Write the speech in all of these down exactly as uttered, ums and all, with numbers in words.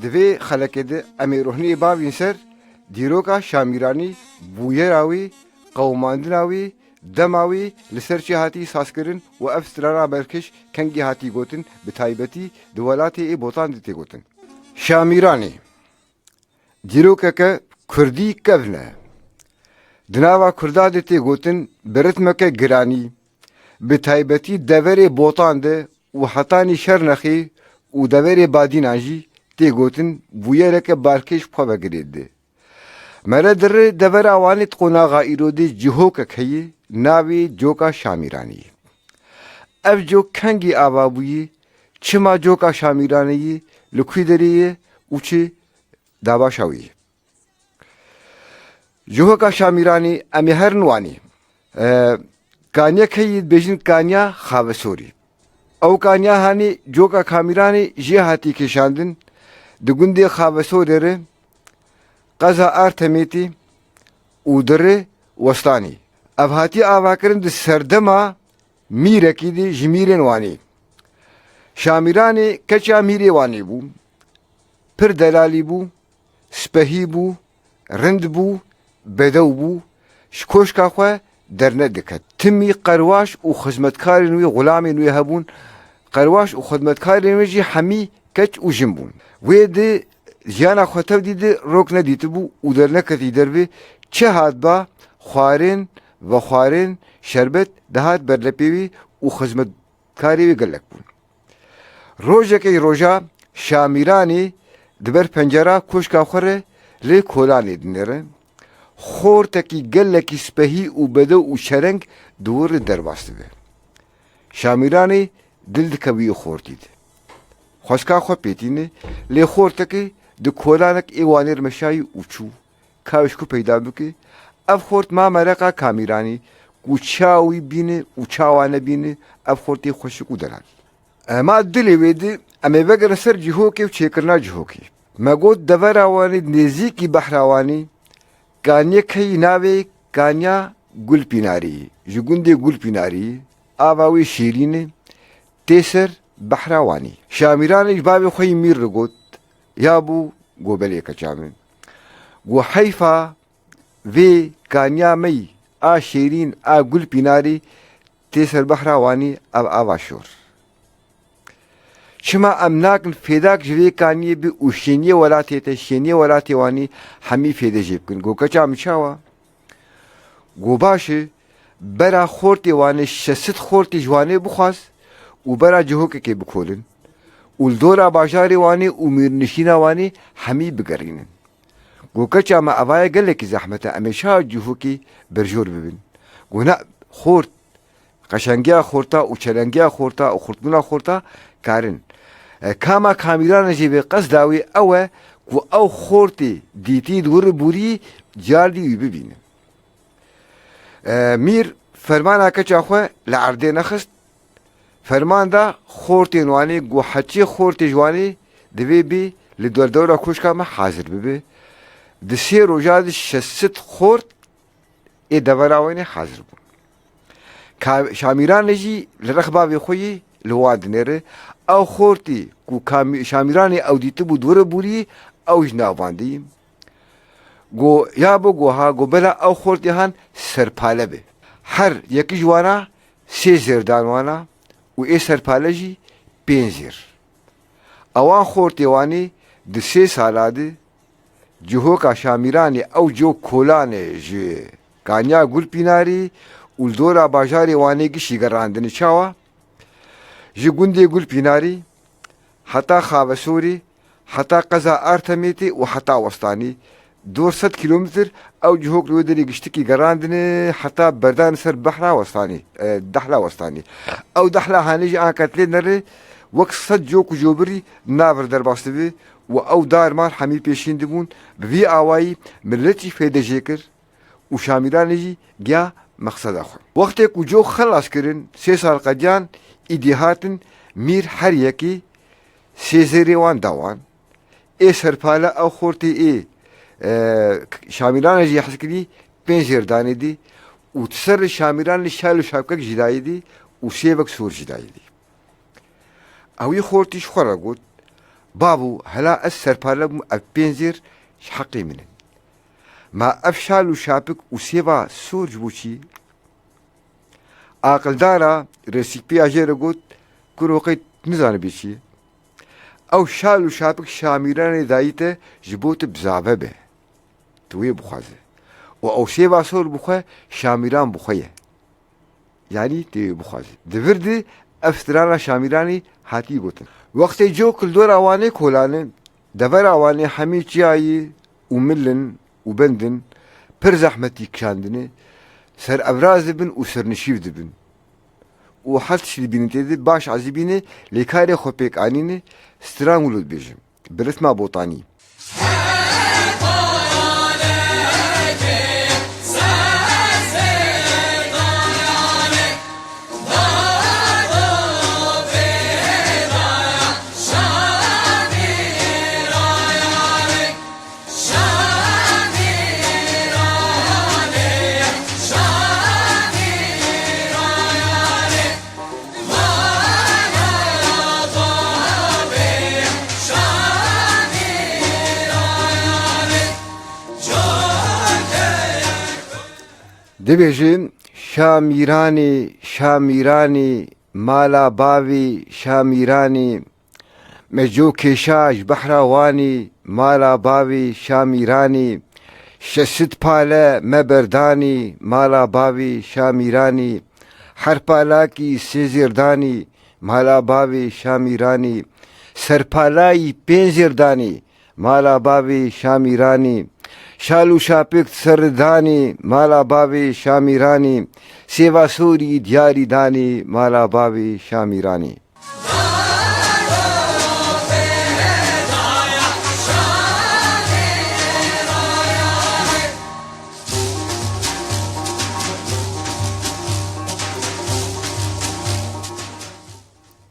Di vê xelekê de em ê rohniyê bavîn ser dîroka Şamîranî, bûyera wî, qewimandina wî, dema wî li ser çi hatî sazkirin û ev strana berkiş kengî hatî gotin, bi taybetî di welatê ê Botan de tê gotin. Şamîranî, dîrokeke kurdî kevn e. Di nava kurda de tê gotin bi ritmeke giranî, bi taybetî deverê Botan de û hetanî Şernexê û deverê Badînan jî tê gotin bûyereke balkêş xwe vegirê dide. Mere di rê devera Wanê di qonaxa îro de cihokek heye, navê Coka Şamîranê ye. Ev cok kengî ava bûye, çima Coka Şamîranê ye, li ku derê ye û çi dabaşa wî ye? Cihoka Şamîranê, em ê herin Wanê. E, kaniyek heye dibêjin Kaniya Xavesorî. Ew kaniya hanê Coka Kamîranê jê hatî kêşandin, di gundê Xavesorê re, qeza Artemêtê û di rê Westanê. Ev hatî avakirin di serdema mîrekî de ji mîrên Wanê. Şamîranê keça mîrê Wanê bû. Pir delalî bû, spehî bû, rind bû, bedew bû, ji koşka xwe dernediket. Timî qerwaş û xizmetkarên wî, xulamên wî hebûn. Qerwaş û xizmetkarên wî jî hemî keç û jin bûn. Wê di jiyana xwe tevdî de rok nedîtibû û derneketî dervê, çi hatba xwarin, vexwarin, şerbet dihat berlepê wî û xizmetkarê wî gelek bûn. Rojekê roja Şamîranê di ber pencera koşka xwe re lê kolanê dinêre. Xortekî gelekî spehî û bedew û çereng di wir re derbas dibe. Şamîranê dil dikevî xortî de. Xwezka xwe pêtîne, lê xortekê di kolanek ê Wanê re meşayî û çû. Ka ji ku peyda bike, ev xort ma mereqa Kamîranê, ku çawa wî bîne û çawa nebîne, ev xortê xweşik û delal. Ema dilê wê di, em ê vegerin ser Cihokê û çêkirina Cihokê. Me got devera Wanê nêzîkî behra Wanê, kaniyek heyî navê Kaniya Gulpînarî, ji gundê Gulpînarî, ava wê şêrîn e, tê ser behra Wanê. Şamîranê ji bavê xwe yî Mîr re got, ya bû, go belê keça min. Go heyfa vê kaniya me yî, a şêrîn, a Gulpînarî tê ser behra Wanê, ev ava şor. Çima em nakin fêdak ji vê kaniyê bi û şêniyê welatê te, şêniyê welatê Wanê hemî fêde jê bikin? Go keça min çawa? Go baş e, bera xortê Wanê şeş sed xortê ji Wanê bixwaz û bera Cihokekê bikolin û li dora bajarê Wanê û mîrnişîna Wanê hemî bigerînin. Go keça me, evaye gelekî zehmet e, em ê çawa Cihokê berjor bibin? Go na, xort, qeşengiya xorta û çelengiya xorta û xurtbûna xorta karin. E, kama Kamîranê jî vê qesda wî ew e ku ew xortê dîtî di wir û bûrî cardî wî bibîne. E, Mîr fermana keça xwe li erdê nexist, ferman da xortên Wanê, got heçê xortê ji Wanê divê bê li derdora koşka me hazir bibe. Di sê roja de şeş sed xort ê devera Wanê hazir bûn. Ka-, Şamîranê jî li rex bavê xwe yî li wan dinêre. Ew xortî ku Kamî-, Şamîranê ew dîtibû di wir û bûrî, ew ji nav wan de yî. Go, ya bo, go ha, go bela ew xortê han serpale be. Her yekî ji wana sê zêr dan wana û ê serpale jî pênc zêr. Ewan xortê Wanê di sê sala de Cihoka Şamîranê ew cok kolanê ji Kaniya Gulpînarî û li dora bajarê Wanê gişî gerandine çawa? Ji gundê Gulpînarî heta Xavesorê, heta qeza Artemêtê û heta Westanê, dor sed kîlometr ew cihok li wê derê giştikî gerandine heta berdan ser behra Westanê, e, dehla Westanê. Ew dehla hanê jî anket lê nere wek sed cok û cobirî navir derbas dibe û ew dar mar hemî pêşîn dibûn. Bi vî awayî miletî fêde jê kir û Şamîranê jî giya mexseda xwe. Wextê ku cok xelas kirin, sê sal qediyan, îdî hatin, Mîr her yekî sê zêrê wan da wan. Ê serpale ew xortê ê, e, Şamîranê jî hez kirî pênc zêr danê dî û di ser li Şamîranê şal û şapkek jî dayê dî û sêvek sor jî dayê dî. Ewî xortî ji xwe re got, Bavo, hela ez serpale bûm, ev pênc zêr ji heqê min in. Ma ev şal û şapik û sêva sor ji bo çi? Aqildara resîkpiya jê re got, kuro qey tu nizanibî çi ye? Ew şal û şapik Şamîranê dayî te ji bo tu bizave be. Tu wê bixwaze. Û ew sêva sor bi xwe Şamîran bi xwe ye. Yanî tê wê bixwaze. Di vir de ev strana Şamîranê hatî gotin. Wextê cok li dora Wanê kolane, devera Wanê hemî çiyayî û milin û bendin, pir zehmetî kişandine, ser evraz dibin û sernişîv dibin. Û her tişt dibînin tê de baş ezîbîne, lê karê xwe pêk anîne, stran wilo dibêjin. Bi ritma botanî. Dibêjin, Şamîranê, Şamîranê, mala bavê Şamîranê, me co kêşa ji behra Wanê, mala bavê Şamîranê, şesit pale me berdanê, mala bavê Şamîranê, her palakî sê zêr danê, mala bavê Şamîranê, serpalayî pênc zêr danê, mala bavê Şamîranê, şal û şapik ser danê, mala bavê Şamîranê, sêva sorî diyarî danê, mala bavê Şamîranê.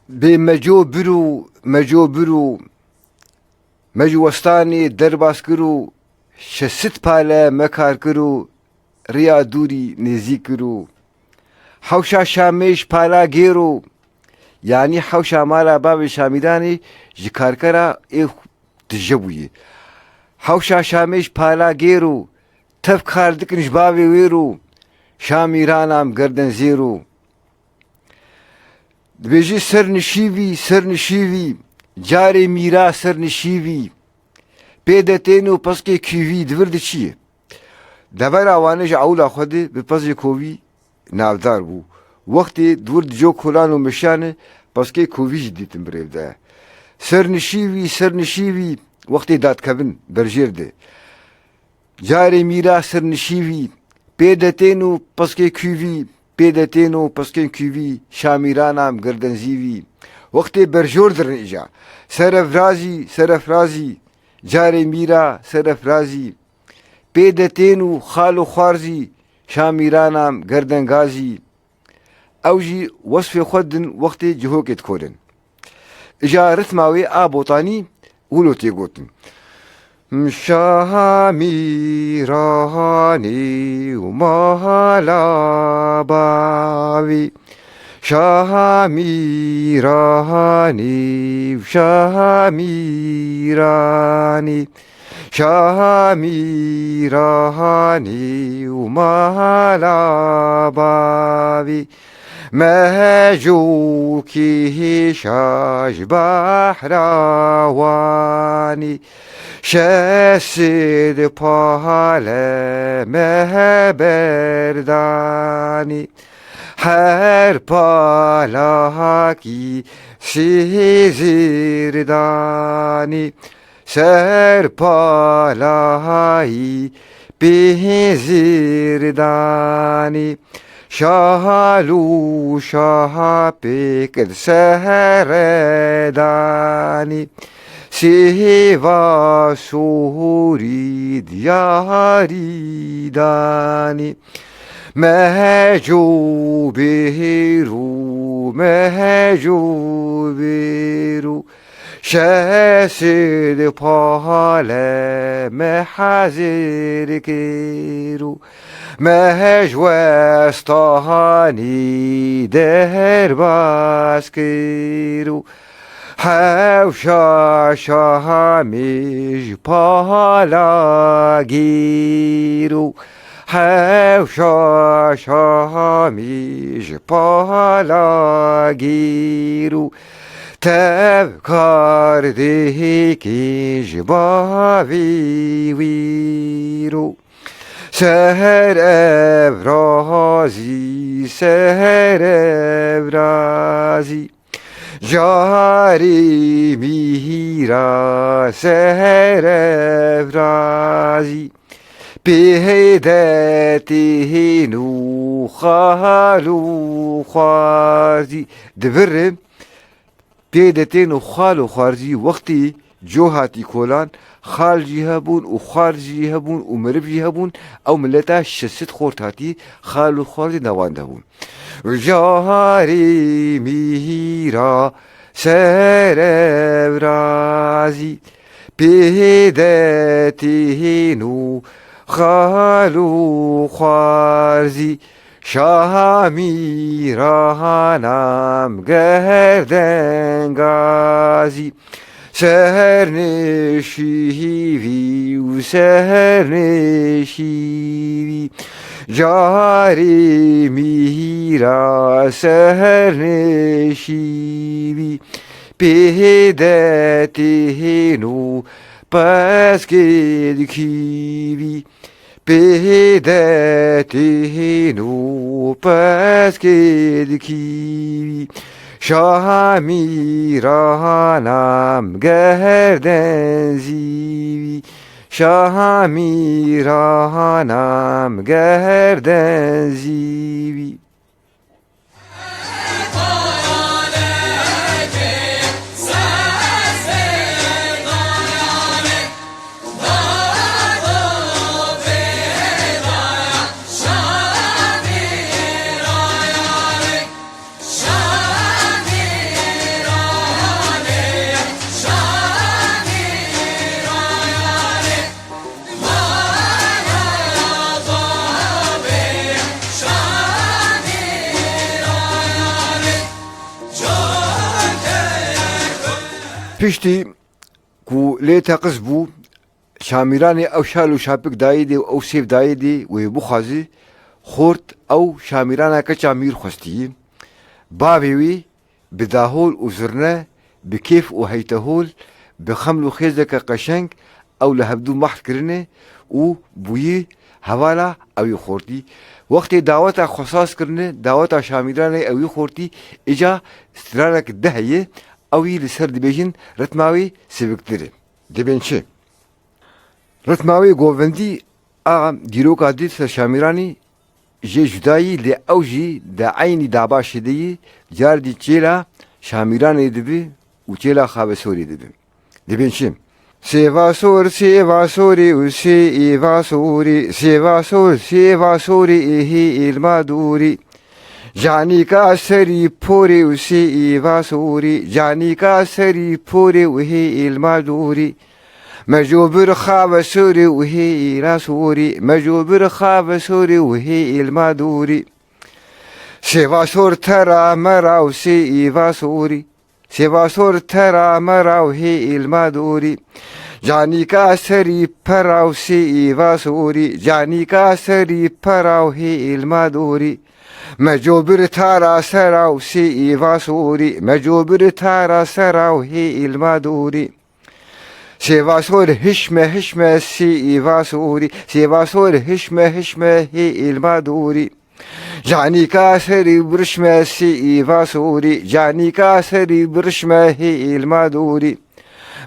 Bê meco biro, meco biro, me ji westanê derbas kir û şesit pale me kar kir û riya dûrî nêzîk kir û hewşa Şamêş pala gêro, yanî hewşa mala bavê Şamîranê ji karkera ê tije bûye. Hewşa Şamêş pala gêro, tev kar dikin ji bavê wêro, Şamîrana em gerden zêro. Dibêjî ser nişîvî, ser nişîvî, carê mîra ser nişîvî. Pê de tên û piskê kîvî di vir de çi ye? Devera Wanê ji ewla xwe de bi piskê kovî navdar bû. Wextê di wir dico kolan û meşiyane piskê kovî jî dîtin birêv de. Ser nişîvî, ser nişîvî, wextê dadkevin berjêr de. Carê mîra ser nişîvî, pê de tên û piskê kûvî, pê de tên û piskên kûvî, şamîrana em girdin zîvî. Wextê berjor dirin îca. Serefrazî, serefrazî, carê mîra serefrazî. Pê de tên û xal û xwarzî, şamîrana em girdin gazî. Ew jî wesfê xwe din wextê cihokê dikorin. Îja ritma wê a botanî wilo tê gotin. Şamîranî û mala bavî. Şamîranî û şamîranî. Şamîranî û mala bavî. Me cokî hêşa ji behra wanî. Şesid pale me berdanî. Her palakî sê zêr danî. Serpalahayî pê zêr danî, şahal û şaha pêk di sehre danî, sêva sohorî diyarî danî. Meco bêhêr û meco bêr û şesid pale me hazir kir û me ji westahanî derbas kir û Hewşa şahamî ji pala gîr û hewşa şahamî ji pala gîr û tev kar dihêkî ji bavî wîr û seher ev razî, seher ev razî. Carê mîhîra seher ev razî, pê de têhên û xal û xwarzî. Di vir pê de tên û xal û xwarzî wextî co hatî kolan, xal jî hebûn û xwarz jî hebûn û meriv jî hebûn, ew mileta şeş sed xort hatî, xal û xwarzî newan de bûn. Carê mîhîra seher ev razî, pê de têhên û xal û xwarzî, şaha mîrahanam geher dengazî. Seher nêşîvî û seher nêşîvî, carê mîhîra seher nêşîvî, pê de têhên û peskê dikîvî. Pê de têhên û peskê dikîvî, şaha mîrahanam geher denzîvî, şaha mîrahanam geher denzîvî. Piştî ku lê teqis bû, Şamîranê ew şal û şapik dayê dê û ew sêv dayê dê wê bixwazî, xort ew Şamîrana keça mîr xwestî. Bavê wî bi dahol û zirne, bi kêf û heytehol, bi xeml û xêzeke qeşeng ew li hevdû mehl kirine û bûyî hevala ewî xortî. Wextê daweta xwesaz kirine, daweta Şamîranê ewî xortî, îca stranek de heye, ewî li ser dibêjin, ritma wî siviktir e. Dibên çi? Ritma wê govendî a dîroka dî ser Şamîranî jê cuda yî, lê ew jî di eynî dabaşê de yî, car dî çêla Şamîranê dibi û çêla Xavesorê dibi. Dibên çi? Sêva sor, sêva sorê û sê êva sorê, sêva sor, sêva sorê ê hê êlma dorê. Canîka serî porê û sê êva sorê, canîka serî porê û hê êlma dorê. Mecobir xave sorê û hê êla sorê, mecobir xave sorê û hê êlma dorê. Sêva sor tera mera û sê êva sorê. Sêva sor tera mera û hê êlma dorê. Canîka serî pera û sê êva sorê. Canîka serî pera û hê êlma dorê. Mecobir tara sera û sê êva sorê. Mecobir tara sera û hê êlma dorê. Sêva sor hişme hişme sê êva sorê. Sêva sor hişme hişme hê êlma dorê. Canîka serî birişme sê êva sorê. Canîka serî birişme hê êlma dorê.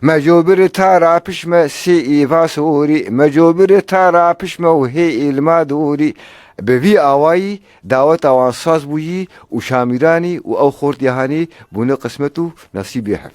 Mecobir tara pişme sê êva sorê. Mecobir tara pişme û hê êlma dorê. Bi vî awayî daweta wan saz bûyî û Şamîranî û ew xortî hanî bûne qismet û nesîbê hev.